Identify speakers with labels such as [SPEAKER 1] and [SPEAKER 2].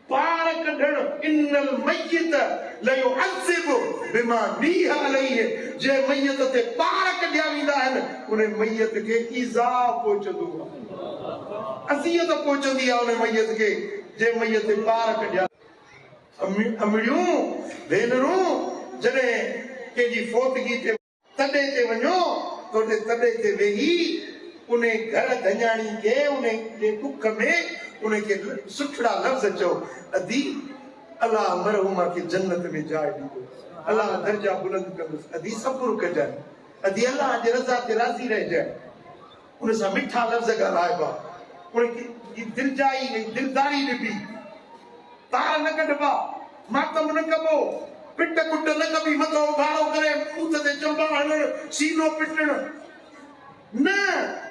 [SPEAKER 1] پار ڪڍڻ، ان الميت ليعذب بما نيح عليه، جنهن ميت تي پار ڪڍيا ويندا آهن، ان ميت کي ايذاء پهچندو آهي، اذيت پهچندي آهي ان ميت کي، جنهن ميت تي پار ڪڍيا. امڙيون، ڀينرون، جڏهن ڪنهن جي فوتگي تي. تڏي تي وڃو ته اتي تڏي تي ويهي انهي گهر ڌڃاڻي کي انهي جي ڏک ۾ انهي کي سٺڙا لفظ چئو، ادي الله مرحومه کي جنت ۾ جاء ڏيندو، الله درجا بلند ڪندس، ادي صبر ڪجانء، ادي الله جي رضا تي راضي رهجانء. ان سان مٺا لفظ ڳالهائبا، ان کي دلجائي ۽ دلداري ڏبي، تار نه ڪڍبا، ماتم نه ڪبو، پٽ ڪٽ نه ڪبي، مٿو اگهاڙو ڪري ٻوٿ تي چنبا هڻڻ، سينو پٽڻ نه.